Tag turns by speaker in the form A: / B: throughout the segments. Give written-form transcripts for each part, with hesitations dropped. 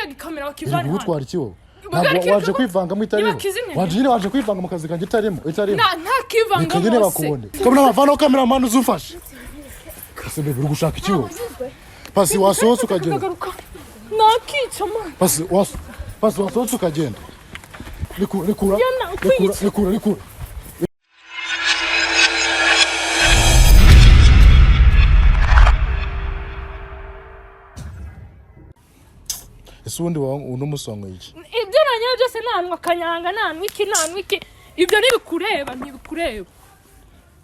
A: Kiriya gikamera bakivana
B: Iri
A: hano.
B: kugutwara iki wowe?
A: Bugarike
B: Ntabwo waje
A: ko-
B: kwivangamo itarimo.
A: Nibakizimye.
B: Waje nyine, waje kwivanga mu kazi kanjye itarimo, itarimo.
A: Nta
B: Reka nyine
A: ntakivangamo se.
B: bakubone. Kamera, bavanaho kameramani uzumfashe. Ese bebe, uri gushaka iki wowe? Pasi, wasohotse ukagenda.
A: Kagaruka. Nakica man.
B: Pasi, pasi, wasohotse ukagenda. Rekura, rekura.
A: Yana,
B: Rekura,
A: kwica.
B: rekura, rekura. Ese ubundi wawe uno munsi wanyweye iki?
A: Ibyo nanyoye byose, nanywa kanyanga, nanywa iki, nanywa iki, ibyo ntibikureba, ntibikureba.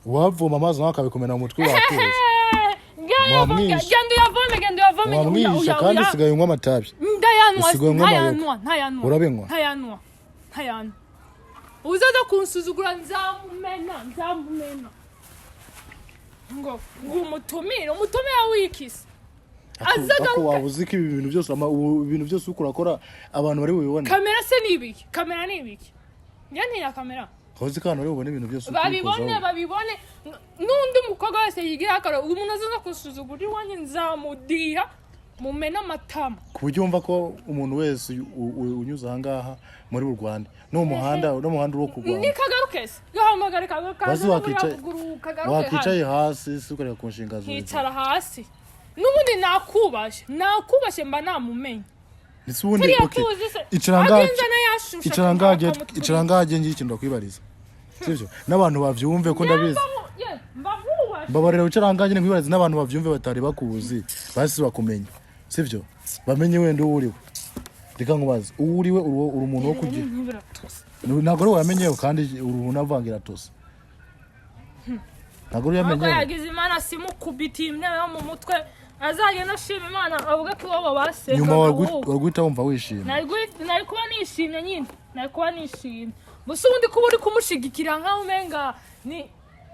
B: Wavoma amazi nawe akabikumena mu mutwe, watuza.
A: Genda
B: Wamwishe.
A: uyavome, genda uyavome.
B: Wamwihisha kandi usigaye unywa amatabi.
A: Ndayanywa.
B: Usigaye unywa amayoga.
A: Ntayanywa, ntayanywa.
B: Urabinywa?
A: Ntayanywa, ntayanywa. Uzaza kunsuzugura nzamumena, nzamumena. Ngo umutumire, umutumire wikise. Azagaruka.
B: Ako waba uzi ko ibi bintu byose ibintu byose uko urakora abantu bari bubibone?
A: Kamera se ni ibiki? Kamera ni ibiki? Njye ntinya kamera.
B: Waba uzi ko abantu bari bubone ibintu byose uko
A: Babibone.
B: ubikozaho?
A: Babibone. N'undi mukobwa wese yigira akaro, umuntu azaza kunsuzugura iwanjye nzamudiha mumena amatama.
B: Ku buryo wumva ko umuntu wese unyuze ahangaha muri bu Rwanda no mu muhanda, no mu muhanda wo ku Rwanda.
A: Nikagaruke se, gahamagare kagaruke.
B: Bazi
A: kagaruke.
B: Wakwicaye hasi si ukareka ku nshinga z'urugo?
A: Nkicara hasi n'ubundi nakubashe, nakubashe, mba namumenye.
B: Ndetse ubundi
A: Turiya
B: okay.
A: tuzi se.
B: Icara ngaha.
A: Agenza n'ayashusha.
B: Icara ngaha, icara ngaha, ngiye ikintu ndakwibariza, sibyo? N'abantu bavyumve ko ndabizi.
A: Mba nkubashe.
B: Mbabarira wicara ahangaha nyine nkwibarize n'abantu bavyumve batari bakuzi, basi bakumenye, sibyo? Bamenye wenda uwo uriwe. Reka nkubaze, uwo uriwe, uri umuntu wo kugira
A: Ntibiratose.
B: Ntabwo ari wamenyewe kandi uri unavangira tose, ntabwo uri
A: Ahubwo
B: yamenyewe.
A: yagize Imana simukubitiye intebe yo mu mutwe, azagenda ashima Imana avuga ko iwabo basengaga.
B: Nyuma
A: Ahubwo.
B: wari guhita wumva wishimye.
A: Nari kuba nishimye nyine, nari kuba nishimye. Gusa ubundi kuba uri kumushigikira nkaho umenga ni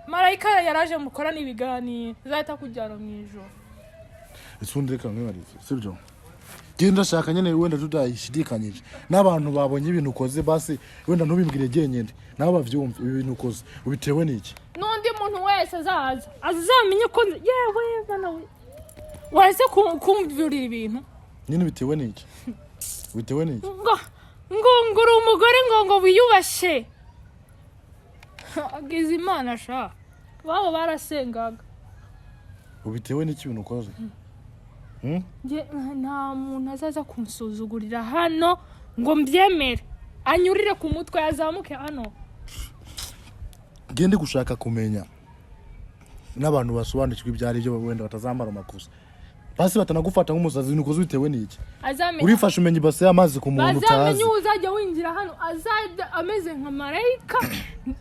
A: marayika yaraje mukorana ibiganiro, azahita akujyana mu ijoro.
B: Ese ubundi reka nkwibarize, sibyo? Genda, ndashaka nyine wenda tudayishidikanyije n'abantu babonye ibintu ukoze, basi wenda ntubimbwire jyenyine, nabo bavyumve. Ibi bintu ukoze ubitewe n'iki?
A: N'undi muntu wese azaza azamenye ko yewe bana we wahise kumvurira ibintu.
B: Nyine bitewe n'iki? Bitewe n'iki?
A: Ngo uri umugore ngo wiyubashe. Agize Imana sha, babo barasengaga.
B: Ubitewe n'iki ibintu ukoze? Hmm?
A: Njye, nta muntu azaza kunsuzugurira hano ngo mbyemere, anyurire ku mutwe azamuke hano.
B: Gende gushaka kumenya n'abantu basobanukirwa ibyo ari byo, wenda batazambara amakosa, basi batanagufata nk'umusazi. Ibintu ukoze bitewe n'iki?
A: Azamenya.
B: Urifashe umenya ibase y'amazi ku muntu utazi.
A: Bazamenye. Uzajya winjira hano azajya ameze nka marayika,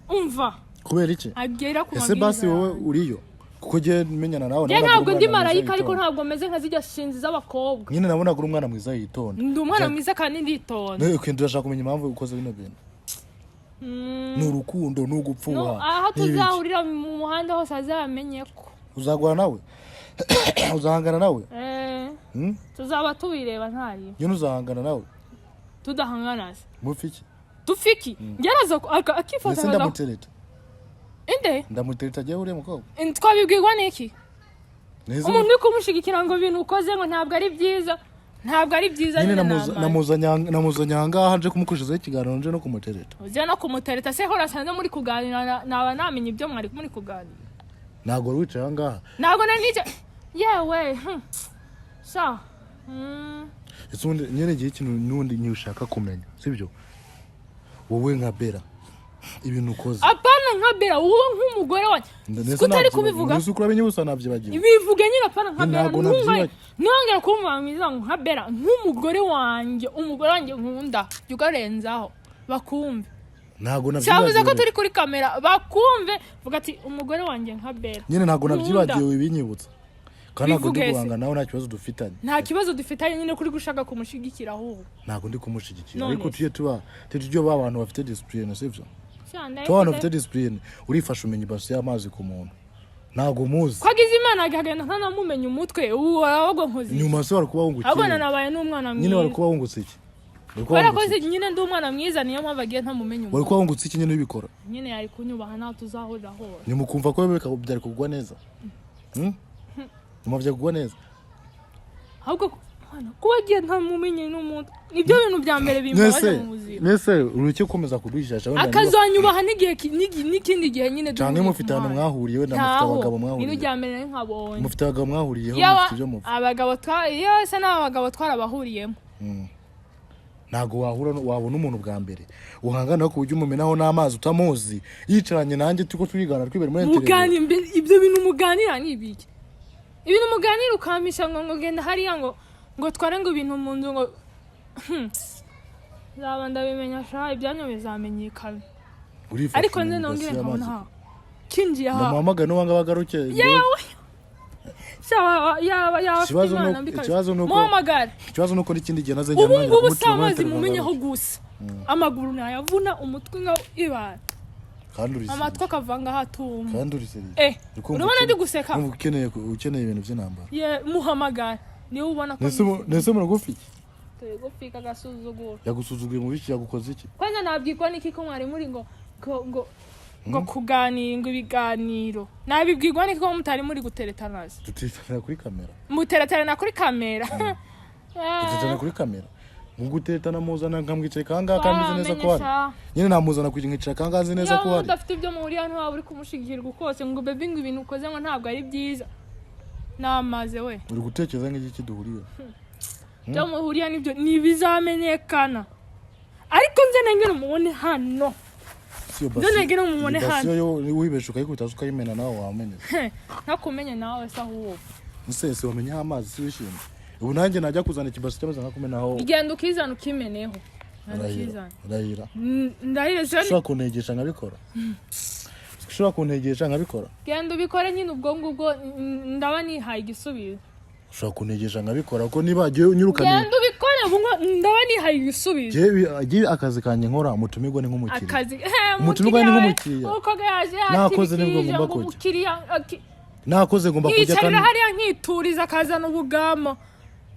A: umva.
B: Kubera iki?
A: Agera ku
B: Ese basi
A: mabwiriza
B: wowe
A: yanjye.
B: uriyo kuko njye menyana nawe
A: Njye
B: nabonaga
A: ntabwo
B: uri
A: ndi
B: umwana mwiza
A: marayika, ariko
B: yitonda.
A: ntabwo meze nka zijya shinzi z'abakobwa.
B: Nyine nabonaga uri umwana mwiza yitonda.
A: Ndi umwana mwiza kandi nditonda.
B: Okay, ndashaka kumenya impamvu ukoze bino bintu. Ni urukundo, ni
A: No,
B: ugupfuha,
A: aho
B: ni ibiki?
A: tuzahurira mu muhanda hose azamenye ko
B: Uzagwana nawe, uzahangana nawe?
A: Eh,
B: Hmm?
A: tuzaba tubireba ntari.
B: Nyine uzahangana nawe?
A: Tudahangana se?
B: Mupfa iki?
A: Dufiki ngeraza akifata
B: Ndetse ndamutereta.
A: Inde?
B: Ndamutereta agiye uriya mukobwa.
A: Twabibwirwa n'iki?
B: Neza.
A: Umuntu uri kumushigikira ngo ibintu ukoze ngo ntabwo ari byiza, ntabwo ari byiza.
B: Nyine
A: nyine namara.
B: namuzanye ahangaha nje kumukoreshezaho ikiganiro, nje no kumutereta.
A: Ujya no kumutereta se? Hora sanze muri kuganira, naba namenya ibyo mwari muri kuganira.
B: Ntabwo wari wicaye ahangaha.
A: Ntabwo nari nicyo yewe. Sha.
B: Ese ubundi nyine igihe ikintu n'ubundi ntiushaka kumenya, sibyo? Wowe nka Bera, ibintu ukoze.
A: Apana nka Bera, wowe nk'umugore wanjye.
B: Ndetse
A: Ko utari kubivuga?
B: Ndetse uko urabinyibutsa nabyibagiwe.
A: Bivuge nyine, apana nka Bera.
B: Ntabwo nabyibagiwe.
A: Ntongere kumva mwiza ngo nka Bera, nk'umugore wanjye, umugore wanjye nkunda, jya ugarenzaho bakumve.
B: Ntabwo
A: Cyavuze ko
B: nabyibagiwe.
A: turi kuri kamera, bakumve. Vuga ati umugore wanjye nka Bera
B: Nyine ntabwo
A: nkunda.
B: nabyibagiwe, ibinyibutsa kandi ntabwo ndi
A: Bivuge se.
B: guhangana nawe, nta kibazo dufitanye.
A: Nta kibazo dufitanye nyine, kuri gushaka kumushigikira ahubwo.
B: Ntabwo ndi kumushyigikira.
A: None
B: Ariko
A: se.
B: tujye tuba tujye ba abantu bafite discipline, sibyo?
A: Sha, ndayifite.
B: Tuba abantu bafite discipline. Urifasha umenya ibase y'amazi ku muntu ntabwo muzi.
A: Ko agize Imana akagenda ntanamumenya umutwe ubu, ahubwo nkoze iki?
B: Nyuma se wari kuba wungutse
A: Ahubwo
B: iki?
A: nanabaye n'umwana
B: Nyine wari
A: mwiza.
B: kuba wungutse iki? Wari kuba
A: Kubera ko
B: wungutse iki?
A: nyine ndi umwana mwiza, niyo mpamvu agiye ntamumenya
B: Wari
A: umutwe.
B: kuba wungutse iki nyine ubikora?
A: Nyine yari kunyubaha naho tuzahurira hose.
B: Nyuma ukumva ko byari kugwa neza? Hmm? Nyuma byari kugwa neza?
A: Ahubwo Mana, kuba agiye ntamumenye n'umuntu, nibyo bintu bya mbere bimbabaje
B: Nese
A: mu buzima.
B: Nese ureke gukomeza kuduhisha wenda
A: Akazanyubaha n'igihe n'ikindi gihe nyine
B: canke
A: duhuriye
B: mufite
A: ku
B: ahantu
A: muhanda.
B: mwahuriye, wenda mufite
A: Ntaho.
B: abagabo
A: Ni
B: mwahuriye,
A: n'irya mbere nari nkabonye.
B: mufite abagabo mwahuriyeho,
A: Yaba
B: mufite ibyo mupfa.
A: abagabo twa iyo se n'aba bagabo twarabahuriyemo.
B: Ntabwo wahura wabona umuntu bwa mbere uhangana ku buryo umumenaho n'amazi utamuzi, yicaranye nanjye turiko turigana, twibera muri interview.
A: Mugani ibyo bintu muganira ni ibiki? Ibintu muganira ukampisha ngo genda hariya, ngo tware ngo ibintu mu nzu, ngo zaba ndabimenya sha, ibyanyu bizamenyekana.
B: Urifashe
A: Ariko nze
B: mu
A: nongere
B: basi
A: nkabona
B: y'amazi.
A: ha kinjiye aha.
B: Ndamuhamagara n'uwanga bagaruke.
A: Yewe sha, yaba afite
B: Ikibazo
A: Imana mbi kabisa.
B: ikibazo nuko-
A: Muhamagare.
B: Ikibazo nuko n'ikindi gihe naze
A: Ubu ngubu si amazi mumenyeho gusa, amaguru nayavuna, umutwe nka ibara,
B: Kandi uri
A: amatwi akava ngaho atuma.
B: Kandi uri sérieux.
A: Urabona ndi guseka.
B: Ukeneye ibintu by'intambara.
A: Ye, muhamagare niba ubona ko
B: Nese murugufi iki?
A: Turi gupfika agasuzuguro.
B: Yagusuzuguye mu biki? Yagukoze iki?
A: Kwanza nabwirwa n'iki ko mwari muri ngo kuganira, ngo ibiganiro, nabibwirwa n'iki ko mutari muri guteretanaza?
B: Duteretana kuri kamera.
A: Mutereterana kuri kamera.
B: Duteretana kuri kamera. Mu guteretana muzana nkamwicaye kangaha kandi nzi neza ko hari nyine namuzana kugira nkicara kangaha nzi neza
A: Iyo
B: ko hari.
A: udafite ibyo muhuriyeho ntiwaba uri kumushigikirwa kose ngo baby, ngo ibintu ukoze ngo ntabwo ari byiza, namaze we.
B: Uri gutekereza nk'iki duhuriye?
A: Ibyo muhuriye nibyo ntibizamenyekana, ariko nze nengere umubone hano.
B: Siyo
A: Nze negere umubone
B: iyi
A: hano.
B: Basiyo yo wibesha ukayikubita hasi ukayimena, nawe wamenetse.
A: Ntakumenye nawe se ahubwo.
B: Ese wamenyeho amazi si wishimye? Ubu nanjye najya kuzana ikibasi cy'amazi nkakumenaho.
A: Genda ukizana, ukimeneho. Genda
B: Urahira?
A: ukizana.
B: Urahira?
A: Ndahire se.
B: Ushobora kuntegesha nkabikora? Ushobora kuntegesha nkabikora?
A: Genda ubikore nyine, ubwo ngubwo ndaba nihaye igisubizo.
B: Ushobora kuntegesha nkabikora, kuko niba agiye unyirukaniye.
A: Genda ubikore, ubu ngo ndaba nihaye igisubizo.
B: Jyewe akazi kanjye nkora, umutumirwa ni nk'umukiriya.
A: Akazi
B: Umutumirwa ni
A: umukiriya we,
B: nk'umukiriya.
A: uko yaje
B: Nakoze nibwo
A: yakirikije
B: ngomba
A: ngo
B: kujya.
A: umukiriya
B: Nakoze ngomba kujya.
A: nkiyicarira
B: Kandi
A: hariya nkituriza, akazana ubugamo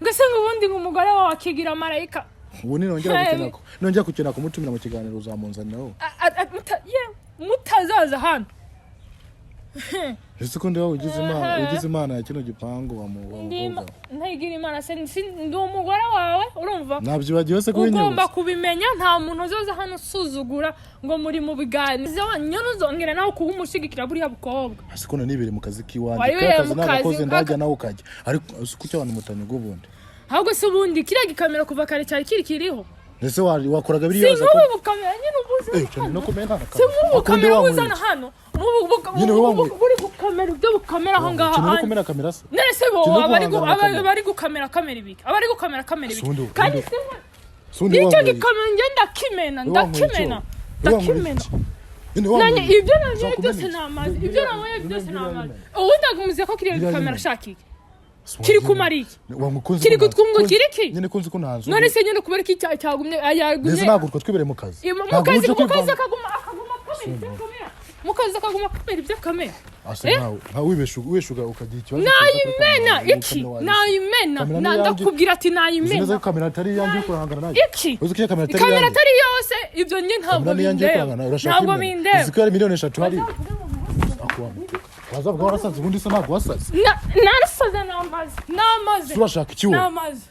A: ngo ese ngo ubundi ngo umugore wawe akigira marayika.
B: Ubu ninongera
A: Hey.
B: gukina nongera gukina kumutumira mu kiganiro, uzamunzaniraho.
A: Mutazaza hano.
B: Ese ko ndeba ugize imana,
A: Ehe.
B: ugize imana ya kino gipangu wa mukobwa.
A: Ntayigira imana se, ndi umugore wawe, urumva?
B: Nabyibagiwe se
A: Ugomba
B: kubinyibutsa?
A: kubimenya, nta muntu uzoza hano usuzugura ngo muri mu biganiro nyine, uzongera nawe kuba umushigikira buriya bukobwa.
B: Ese ko nanibere mu kazi k'iwanjye?
A: Wari
B: Kariya
A: wibereye
B: kazi
A: mu kazi,
B: nagakoze, ndajya nawe ukajya, ariko ese kuki abantu mutanyuga ubundi?
A: Ahubwo se ubundi kiriya gikamera kuva kare cyari kiri kiriho?
B: Ese wakoraga
A: Si
B: biriya waza
A: nk'ubu bukamera nyine ubuze
B: Eh, cyane no kumena.
A: Si nk'ubu bukamera buzana hano. Nk'ubu
B: Nyine wowe wanyweye.
A: buri gukamera ibyo bukamera aho ngaho.
B: Cyane no kumena kamera se.
A: None se bo
B: Cyane no
A: abari
B: guhangana na kamera.
A: bari gukamera kamera ibiki, abari gukamera kamera ibiki? Kandi si
B: Sundi
A: nicyo
B: wanyweye.
A: gikamera njye ndakimena.
B: Wowe wanyweye
A: Ndakimena.
B: icyo? Wowe wanyweye
A: Ndakimena.
B: iki? Nyine
A: Nanjye
B: wanyweye.
A: ibyo nanyoye
B: Ushaka
A: byose
B: kumena
A: ni
B: iki?
A: amazi, ibyo nanyoye byose ni amazi. Ubundi amuze ko kiriya
B: Biriya
A: gikamera
B: bimena.
A: ashaka iki? Kiri kumara iki?
B: Wamukunze.
A: Kiri kutwungukira iki?
B: Nyine kunzi ko nta nzu.
A: None se nyine kubera ko icyaha cyagumye yagumye?
B: Neza, ntabwo twe twibereye mu kazi.
A: Mu
B: Ntabwo
A: kazi
B: uje
A: mu kazi
B: kwivanga.
A: akaguma akamera ibyo kamera, mu kazi akaguma akamera ibyo kamera.
B: Asa nkawe nka wibesha wibesha ukagira ikibazo.
A: Nayimena iki? Nayimena.
B: Kamera ni iyanjye.
A: Ndakubwira ati
B: Uzi neza
A: nayimena.
B: ko kamera atari iyanjye, uri kurahangana nayo.
A: Iki?
B: Uzi ko iyo kamera atari
A: Ikamera
B: iyanjye?
A: atari yose, ibyo njye ntabwo
B: Kamera ni iyanjye, uri
A: bindeba.
B: kurahangana nayo. Urashaka
A: Ntabwo
B: kuyimena?
A: bindeba.
B: Uzi ko ari miliyoni 3 hari akuwa wazavuga warasaze? Ubundi se ntabwo wasaze?
A: Narasaze, namaze, namaze.
B: Se urashaka iki wowe?
A: Namaze.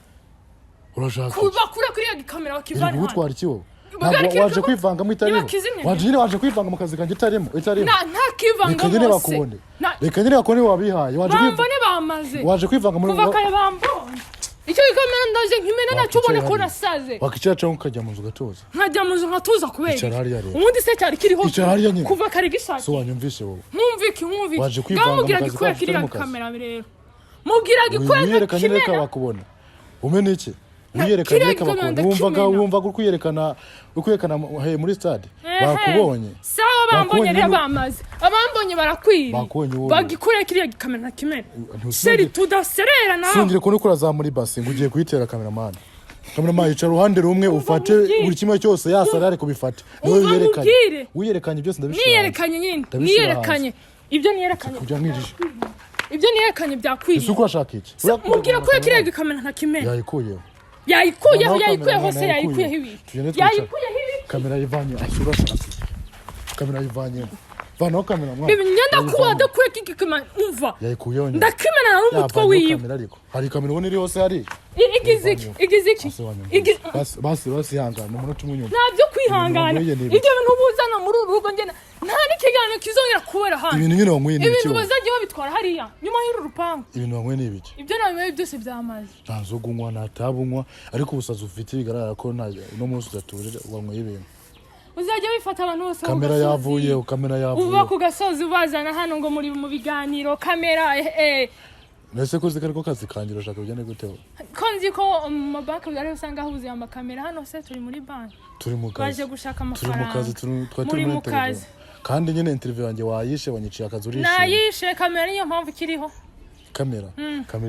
B: Urashaka iki?
A: Kuva kuri kuriya gikamera
B: Iri
A: bakivana hano.
B: kugutwara iki wowe?
A: Bugari
B: Ntabwo
A: kiri
B: waje kwivangamo itarimo.
A: Niba kizimye.
B: Waje nyine, waje kwivanga mu kazi kanjye itarimo, itarimo.
A: Nta
B: Reka nyine
A: ntakivangamo se.
B: bakubone. Reka nyine bakubone, wabihaye waje kwivanga.
A: Bambone, bamaze.
B: Waje kwivanga muri
A: Kuva kare bambonye icyo gikamera, ndaje nkimena nacyo ubone ko nasaze.
B: Wakicara cyangwa ukajya mu nzu ugatuza.
A: Nkajya mu nzu nkatuza kubera
B: Icara
A: iki?
B: hariya rero.
A: Ubundi se cyari kiriho
B: Icara hariya nyine.
A: kuva kare gishaka?
B: So wanyumvishe wowe?
A: Nkumvike, nkumvike.
B: Waje kwivanga
A: Ngaho mubwira
B: mu kazi
A: gikwiye
B: kacu,
A: kiriya
B: turi mu kazi.
A: kamera rero, mubwira gikwiye.
B: Wiyerekanye reka
A: Ntakimena.
B: bakubona. Umene iki? Wiyerekanye
A: Kiriya
B: reka
A: gikamera
B: bakubona. Wumvaga
A: ndakimena.
B: wumvaga uri kwiyerekana, uri kwiyerekana he, muri stade?
A: Ehe.
B: Bakubonye.
A: Sawa, bambonye
B: Bakubonye
A: rero.
B: nyine.
A: Bamaze, abambonye barakwiriye.
B: Bakubonye wowe.
A: Bagikure kiriya gikamera ntakimena.
B: Ntusongere-
A: Chéri, tudaserera nawe.
B: Songere kubona uko urazamura ibase ngo ugiye kuyitera kameramani. Kameramani, yicara uruhande rumwe ufate
A: Nkubwire.
B: buri kimwe cyose, yasara ariko ubifate. Niwe
A: Umva
B: wiyerekanye.
A: nkubwire.
B: Wiyerekanye byose ndabishira hanze.
A: Niyerekanye nyine.
B: Ndabishyira
A: Niyerekanye ibyo niyerekanye.
B: Kujya mwijiji.
A: Ibyo niyerekanye
B: Ese
A: byakwiriye.
B: uko urashaka iki?
A: Mubwira ko kiriya gikamera ntakimena.
B: Yayikuyeho.
A: Yayikuyeho.
B: Noneho
A: Yayikuyeho
B: kamera
A: se?
B: yayikuyeho.
A: Yayikuyeho ibi?
B: Tugende twicare.
A: Yayikuyeho ibi?
B: Kamera yivanye. Ese urashaka iki? Kamera yivanye, vanaho kamera mwana.
A: Bibi ngenda kuba
B: Yayivanye.
A: adakwiye k'igikamera, umva.
B: Yayikuyeho nyine.
A: Ndakimena n'umutwe
B: Yavanyeho
A: wiwe.
B: kamera, ariko hari kamera ubona iri hose hari.
A: Igize iki? Igize iki?
B: Basi wanyumvise. Basi basi basi, ihangane umunota umwe unyumve.
A: Nta byo kwihangana.
B: Ibintu wanyweye ni ibiki?
A: Ibyo bintu ubuzana muri uru rugo, njye nta n'ikiganiro kizongera kubera hano.
B: Ibintu nyine wanyweye ni ibiki
A: Ibintu
B: wowe?
A: bazajya babitwara hariya nyuma y'uru rupangu.
B: Ibintu wanyweye ni ibiki?
A: Ibyo nanyweye byose byamaze.
B: Nta nzoga unywa, nta tabu unywa, ariko ubusazi ufite bigaragara ko nta uno munsi udatuje, wanyweye ibintu.
A: Uzajya wifata abantu bose bo ku
B: Kamera
A: gasozi.
B: yavuyeho, kamera
A: Uva
B: yavuyeho.
A: ku gasozi ubazana hano ngo muri mu biganiro, kamera
B: Mbese ko uzi ko ariko kazi kanjye, urashaka bigende gute wowe?
A: Ko nzi ko mu mabanki ariho usanga huzuye amakamera, hano se turi muri banki?
B: Turi mu kazi.
A: Baje gushaka
B: Turi mu kazi.
A: amafaranga.
B: Twari turi
A: Muri
B: muri
A: mu
B: interview.
A: kazi.
B: Kandi nyine interview yanjye wayishe, wanyiciye akazi, urishimye.
A: Nayishe kamera, niyo mpamvu ikiriho.
B: Kamera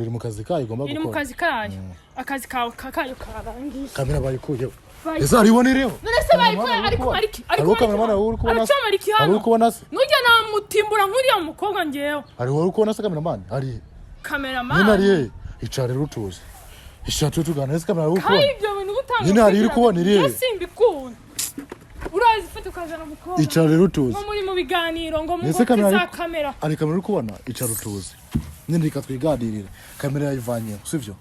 B: iri mu kazi kayo igomba
A: Iri mu
B: gukora.
A: kazi kayo, akazi kawe kayo karangiye.
B: Kamera bayikuyeho, ese haribona iriho?
A: None se bayikuye ariko mariki
B: Hariho kameramani uri kubona se?
A: Aracamara iki
B: Hari
A: hano?
B: uri kubona se?
A: Nujya namutimbura nk'uriya mukobwa ngewe.
B: Hari uri kubona se kameramani ari nyine?
A: Kameramani.
B: Ari he? Icara rero utuze, icara tube tuganira. Ese kamera uri
A: Kandi
B: kubona?
A: ibyo bintu utanga.
B: Nyine hari iri kubona iri he?
A: Simbikunda, urazi ufite ukazana umukobwa
B: Icara rero utuze.
A: ngo muri mu biganiro, ngo mu
B: Ese kamera
A: za kamera.
B: Ari kamera uri kubona? Icara utuze nyine, reka twiganirire. Kamera yayivanyeho, sibyo?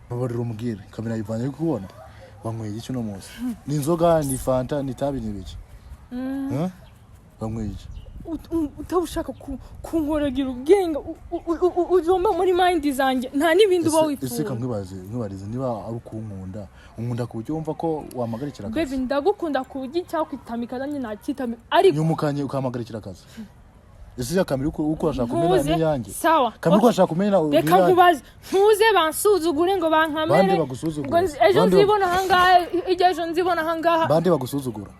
B: Babarira umubwire kamera yayivanyeho. Uri kubona wanyweye iki uno munsi? Ni inzoga, ni fanta, ni itabi, ni ibiki? Huh? Wanyweye iki?
A: Utaba ushaka kunkoragira ubwenge, ujomba muri mind zanjye, nta n'ibindi uba
B: Ese
A: wifuza.
B: Nkwibarize, nkwibarize, niba ari ukunkunda, unkunda ku buryo wumva ko wamagarikira akazi?
A: Baby, ndagukunda ku buryo icyakwitamika nanjye nakitamika, ariko
B: Nyumukanye ukampagarikira akazi. Ese ya kamera uko urashaka kumena
A: Ntuze.
B: n'iyanjye?
A: Sawa.
B: Kamera uko urashaka kumena
A: Reka
B: n'iyanjye?
A: nkubaze, ntuze bansuzugure ngo bankamere.
B: Bande bagusuzugura?
A: Ngo ejo nzibona ahangaha, ijya ejo nzibona ahangaha.
B: Bande bagusuzugura?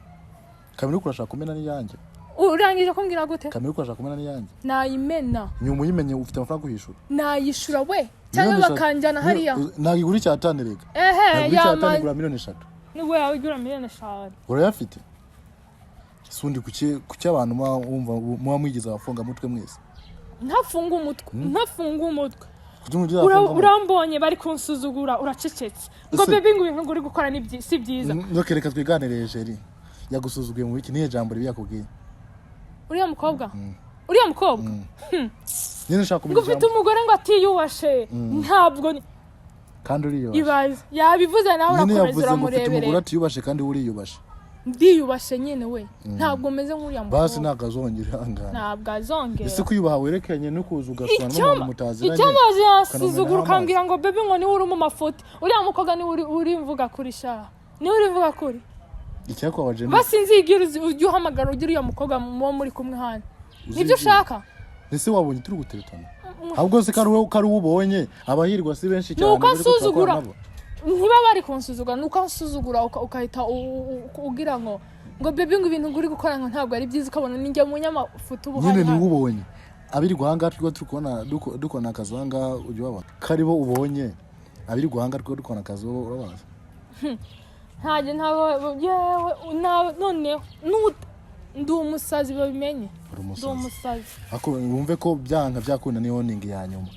B: Kamera uko urashaka kumena n'iyanjye?
A: Urangije kumbwira gute?
B: Kamera uko urashaka kumena n'iyanjye?
A: Nayimena.
B: Nyuma uyimenye ufite amafaranga kuyishura.
A: Nayishura we, cyangwa bakanjyana hariya.
B: Ntabwo igura icyatanu reka.
A: Ehe.
B: Ntabwo igura icyatanu.
A: Yama.
B: Igura 3 miliyoni.
A: Nibwo yawe igura 5 miliyoni.
B: Urayafite? Si undi kuki abantu muba wumva muba mwigize abafungamutwe mwese?
A: Ntafunga umutwe, ntafunga umutwe.
B: Kuki mwigize abafungamutwe?
A: Urambonye bari kunsuzugura, uracecetse ngo
B: Ese-
A: baby, ngo ibintu ngo uri gukora si byiza.
B: Ok, reka twiganire. Chérie yagusuzuguye mu biki? Niyo jambo ribi yakubwiye?
A: Uriya mukobwa, uriya mukobwa.
B: Nyine nshaka
A: Ngo
B: kumenya
A: ufite
B: ijambo.
A: umugore ngo atiyubashe, ntabwo
B: Kandi uriyubashe.
A: Ibaze yabivuze nawe.
B: Nyine
A: Urakomeza
B: yavuze ngo ufite umugore
A: uramureberera.
B: atiyubashe kandi uriyubashe.
A: Ndiyubashe nyine we, ntabwo meze nk'uriya
B: Basi
A: mukobwa.
B: ntabwo azongera, ihangane.
A: Ntabwo azongera.
B: Ese kwiyubaha werekanye no kuza ugasura n'umuntu mutaziranye,
A: Icyamazi yasuzugura.
B: ukanamumenaho?
A: Ukambwira ngo baby, ngo niwe uri mu mafoto, uriya mukobwa niwe uri mvuga kuri sha, niwe uri mvuga kuri.
B: Icyakubabaje ni
A: Basi nzigira ujye uhamagara ugire uriya mukobwa muwo muri kumwe hano, nibyo
B: Uzigira.
A: ushaka.
B: Ese wabonye turi guteretana? Ahubwo se ko ari wowe ubonye, abahirwa si benshi cyane
A: Ni uko
B: bari ko
A: ansuzugura.
B: turakorana nabo.
A: Ntiba bari kunsuzugura, ni uko ansuzugura, ukahita ugira ngo baby, ngo ibintu uri gukora ngo ntabwo ari byiza, ukabona ninjye munyamafuti uba
B: Nyine
A: uhari
B: ni
A: hano.
B: wowe ubonye abirirwa ahangaha twirirwa turi kubona dukorana akazi ahangaha, ujya ubabona ko ari bo ubonye abirirwa ahangaha twirirwa dukorana akazi, wowe urabazi?
A: Ntajye, ntabwo yewe noneho ndi umusazi, babimenye.
B: Uri
A: Ndi
B: umusazi.
A: umusazi.
B: Ariko wumve ko byanga byakunda niyo warning ya nyuma,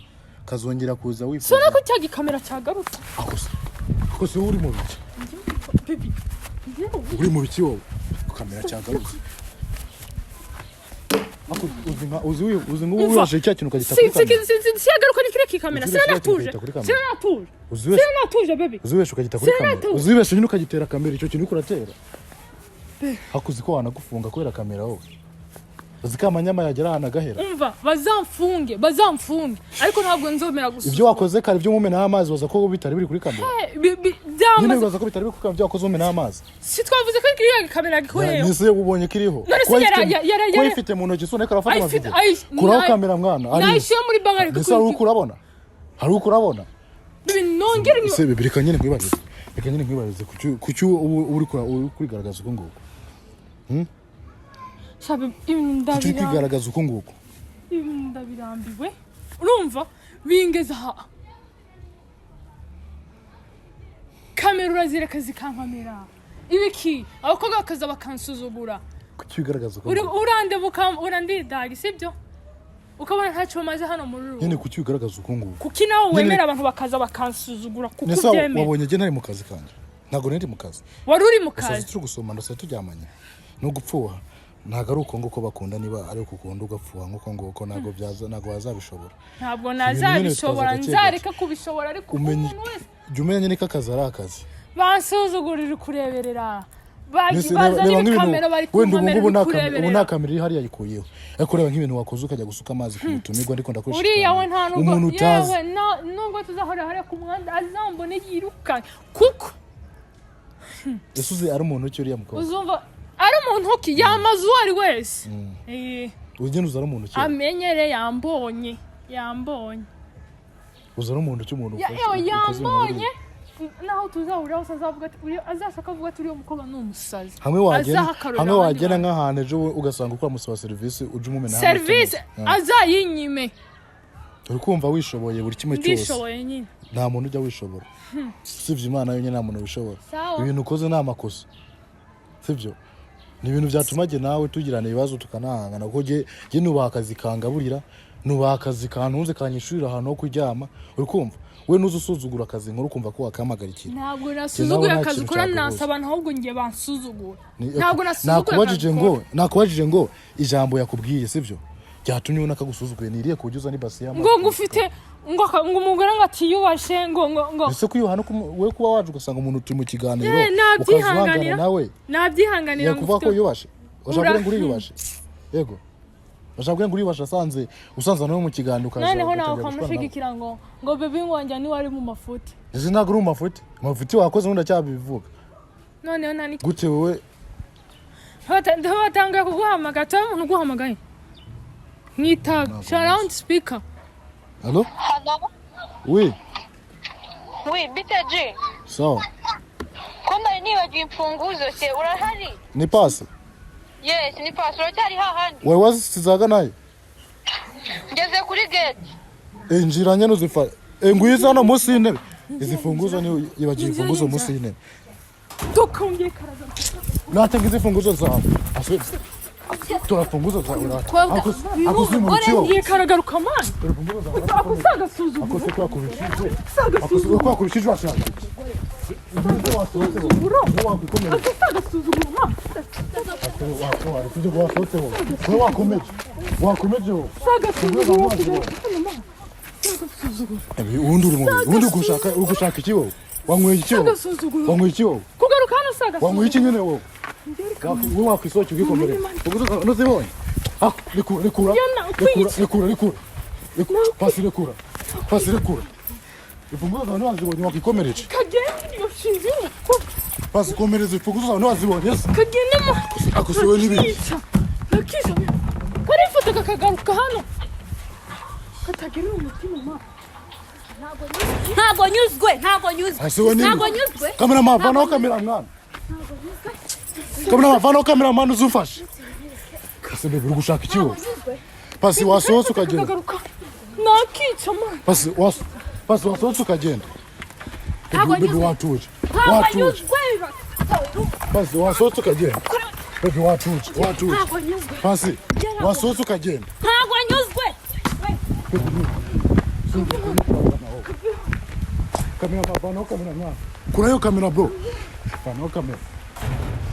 B: kazongera kuza wifuza.
A: Sona ko cya gikamera cyagarutse.
B: Ako se, ako se, wowe uri mu biki?
A: Baby, yewe.
B: Uri mu biki wowe? Kamera cyagarutse. Ako uzi nk'ubu
A: Umva.
B: wibashe cya kintu ukagita kuri kamera.
A: Siyagaruka ni kiriya kikamera.
B: Uzi wese
A: Sinanatuje.
B: ukagita kuri kamera.
A: Sinanatuje.
B: Uzi wese
A: Sinanatuje, baby.
B: Uzi wese ukagita kuri kamera.
A: Sinanatuje.
B: Uzi wese nyine ukagitera kamera, icyo kintu uriko uratera. Hakuzi ko wanagufunga kubera kamera wowe. Uzi ko amanyama yagera ahantu agahera.
A: Umva, bazamfunge, bazamfunge, ariko ntabwo nzomera gusa.
B: Ibyo wakoze kare byo mumenaho amazi, waza ko bitari biri kuri kamera? Nyine
A: Byamaze.
B: wibaza ko bitari biri kuri kamera, ibyo wakoze umumenaho amazi?
A: Si twavuze ko kiriya kamera gikuyeho?
B: Nise ubonye kiriho.
A: None se
B: Kuba ifite mu ntoki, sone arafata amavideo. Kuraho kamera mwana. Ari
A: Nayishyira muri bagari.
B: Mbese hari uko urabona? Hari uko urabona?
A: Baby, nongere
B: Ese baby, reka nyine nkwibarize. Reka nyine nkwibarize, kuki ubu uri kurigaragaza uko nguko?
A: Shabe, ibintu
B: Kuki uri
A: ndabirambiwe.
B: kwigaragaza uko nguko?
A: Ibintu ndabirambiwe, urumva bingeze aha, kamera urazireka zikankamera ibiki, abakobwa bakaza bakansuzugura.
B: Kuki wigaragaza uko nguko?
A: Urandebuka, urandidaga, sibyo? Ukabona ntacyo maze hano muri uru
B: Nyine kuki wigaragaza uko nguko?
A: Kuki nawe
B: Nyine-
A: wemera abantu bakaza bakansuzugura? Kuko
B: Nese
A: ubyemera.
B: wabonye njye ntari mu kazi kanjye? Ntabwo nari mu kazi.
A: Wari uri mu
B: Gusa
A: kazi.
B: turi gusoma, ndetse turyamanye no gupfuha. Ntabwo ari uko nguko bakunda. Niba ari uko ukunda ugapfuha nk'uko nguko, ntabwo byaza, ntabwo wazabishobora.
A: Ntabwo
B: Ibintu nyine
A: nazabishobora.
B: bitwaza gake.
A: Nzareka kubishobora, ariko
B: Umenye
A: umuntu wese
B: jya umenya nyine ko akazi ari akazi.
A: Bansuzugurira kureberera.
B: Mbese
A: Baza
B: reba
A: n'ibikamera
B: nk'ibintu
A: bari
B: wenda ubu
A: kunkamera.
B: ngubu nta ubu
A: Kureberera.
B: Nta kamera iri hariya yikuyeho, ariko reba nk'ibintu wakoze ukajya gusuka amazi ku mutumirwa, ariko ndakoresha
A: Uriya we nta
B: ikiganiro.
A: nubwo
B: Umuntu utazi.
A: Yewe, nubwo tuzahora hariya ku muhanda, azambone yirukanke kuko
B: Ese uzi ari umuntu ki uriya mukobwa?
A: Uzumva ari umuntu ki yamaze uwo ari wese.
B: Ugenda uzi ari umuntu ki?
A: Amenyere, yambonye, yambonye.
B: Uzi ari umuntu ki umuntu
A: Yewe,
B: ukoze ibintu
A: yambonye.
B: biriya?
A: Naho tuzahurira hose azavuga ati azashaka avuga ati: "Uriya mukobwa ni umusazi."
B: Hamwe wagenda
A: Azaha akarorero
B: hamwe
A: abandi
B: wagenda
A: bantu.
B: nk'ahantu ejo ugasanga ukora musaba serivisi, ujya umumena.
A: Serivisi azayinyime.
B: Uri kumva wishoboye buri kimwe cyose?
A: Ndishoboye nyine.
B: Nta muntu ujya wishobora usibye Imana yonyine, nta muntu wishobora.
A: Sawa.
B: Ibintu ukoze ni amakosa, sibyo? Ni ibintu byatuma jye nawe tugirana ibibazo, tukanahangana, kuko jye nubaha akazi kangaburira, nubaha akazi kantunze, kanyishurira ahantu ho kuryama. Uri kumva we nuza usuzugura akazi nkuru, ukumva ko wakamagarikira.
A: Ntabwo nasuzuguye
B: Nta
A: akazi
B: kintu
A: ukora.
B: cyakubuza.
A: Nasaba ahubwo njye bansuzugura. Ntabwo nasuzuguye
B: Nakubajije
A: akazi
B: ngo
A: ukora.
B: Nakubajije ngo ijambo yakubwiye, sibyo, ryatumye ubona akagusuzuguye niriye ku buryo uzana ibasi y'amazi?
A: Ngo ngufite ngo umugore ngo atiyubashe ngo
B: Ese kwiyubaha no we kuba waje ugasanga umuntu turi mu kiganiro,
A: Eh,
B: ukazibangana
A: nabyihanganira.
B: nawe,
A: Nabyihanganira.
B: yakuvuga ko wiyubashe? Bashaka kuvuga ngo uriyubashe? Yego, bashaka kuvuga ngo uriyubashe. Asanze usanze nawe mu kiganiro, ukaza
A: Noneho nawe
B: ugatangira gushwana nawe.
A: ukamushigikira ngo baby wanjye niwe ari mu mafuti.
B: Ese ntabwo uri mu mafuti? Amafuti wakoze ubundi acyabivuga.
A: Noneho nta n'iki.
B: Gute wowe?
A: Batangiye kuguhamagara. Tuba umuntu uguhamagaye mwitaba shara speaker.
B: Allo?
C: Hello?
B: Oui.
C: Oui, bite G?
B: Sawa.
C: Ko nari nibagiwe imfunguzo se, urahari?
B: Ni pasi?
C: Yes, ni pasi. Uracyari hahandi?
B: Wari wazisizaga nayo?
C: Ngeze kuri gate.
B: Injira nyene uzifa. Ngwiza hano munsi y'intebe izi funguzo. Ni yibagiwe imfunguzo munsi y'intebe.
A: Tukongeye karaza.
B: Natanga izi funguzo zawe. Tora funguzo zawe rata. Ako si mu cyo.
A: Ngiye karagaruka mani.
B: Tora funguzo zawe.
A: Ako si agasuzuguro?
B: Ako se kwakubishije? Ako se kwakubishije washaka iki?
A: Agasuzuguro.
B: Wakwikomereza.
A: Ako si agasuzuguro mani?
B: Wasohotse wasohotse wowe. Wakomeje wakomeje wowe.
A: Si agasuzuguro?
B: Ubundi uri mubi. Ubundi uri gushaka iki wowe? Wanyweye iki wowe?
A: Agasuzuguro.
B: Wanyweye iki wowe?
A: Kugaruka hano si agasuzuguro?
B: Wanyweye iki nyine wowe? Wowe wakwisohokera ukikomereza. Ntuzibonye? Ah, rekura, rekura.
A: Yana,
B: Rekura, rekura, rekura. Rekura. Pasi, rekura, pasi, rekura. Imfunguzo zawe ntiwazibonye, wakwikomereje.
A: Kagenda iyo shinzi y'umukobwa.
B: Pasi, komereza. Imfunguzo zawe ntiwazibonye se?
A: Kagenda mo.
B: Ako si wowe n'ibiki?
A: Nakica, nakica. Karifata kakagaruka hano katagira umutima ma.
D: Ntabwo nyuzwe, ntabwo nyuzwe.
B: Ase wowe
D: Ntabwo
B: n'ibiki?
D: nyuzwe.
B: Cameraman, vanaho kamera mwana. Cameraman, vanaho cameraman uzufashe. Ese bebe, uri gushaka iki wowe? Pasi, wasohotse ukagenda.
A: Kakagaruka nakica man.
B: Pasi, wasohotse ukagenda.
D: Ntabwo
B: Bebe,
D: nyuzwe.
B: watuje.
D: Ntabwo
B: Watuje.
D: nyuzwe.
B: Pasi, wasohotse ukagenda. Bebe, watuje, watuje.
D: Ntabwo nyuzwe.
B: Pasi, wasohotse ukagenda.
D: Ntabwo nyuzwe.
B: Kamera, vanaho kamera mwana. Kurayo kamera bro. Vanaho kamera.